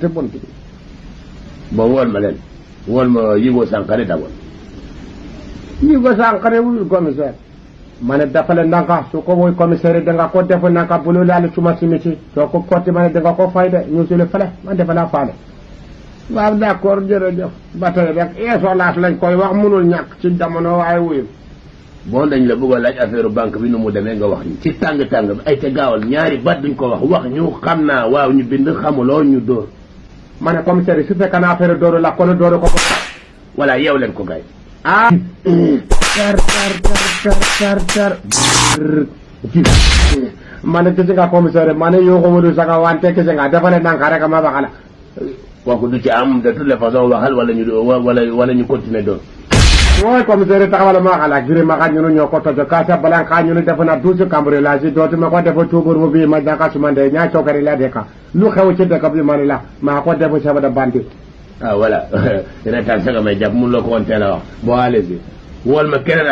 te bon bi bon wool ma leen wool ma Yigo Sankare d'abord. Yigo Sankare wul commissaire ma ne dafale ndànka su ko woy commissaire danga ko def naka bu lu laal suma simiti soo ko kotti ma ne danga ko fay de ñu sule fale man defa laa faale waaw d'accord jërëjëf ba tey rek insolence lañ koy wax mënul ñàkk ci jamono waaye wuyu bon dañ la bëgg a laaj affaire banque bi nu mu demee nga wax ñu ci tàng-tàng bi ay te gaawal ñaari baat duñ ko wax ñu xam naa waaw ñu bind xamuloo ñu dóor ma ne commissaire yi su fekkee na affaire dóoru la kon dóoru ko voilà yeew leen ko gay ah tar ma ne gis nga commissaire ma ne yoo ko wadu saka wante gis nga defale nanka rek ma baxala kooku du ci am de toute façon waxal wala ñu continuer doon mooy commissaire taxawal ma xala giri ma xa ñunu ñoo ko tojo Casa Blanca ñunu def na 12 cambriolage dootuma ko def cuubur mu bii ma jaka sumande ñaa cookari la deka lu xew ci dëkk bi ma ni la maa ko def chef de bande ah voilà retaan saga may jàpp mun loo ko woon teel a wax bon allez-y wol ma keneen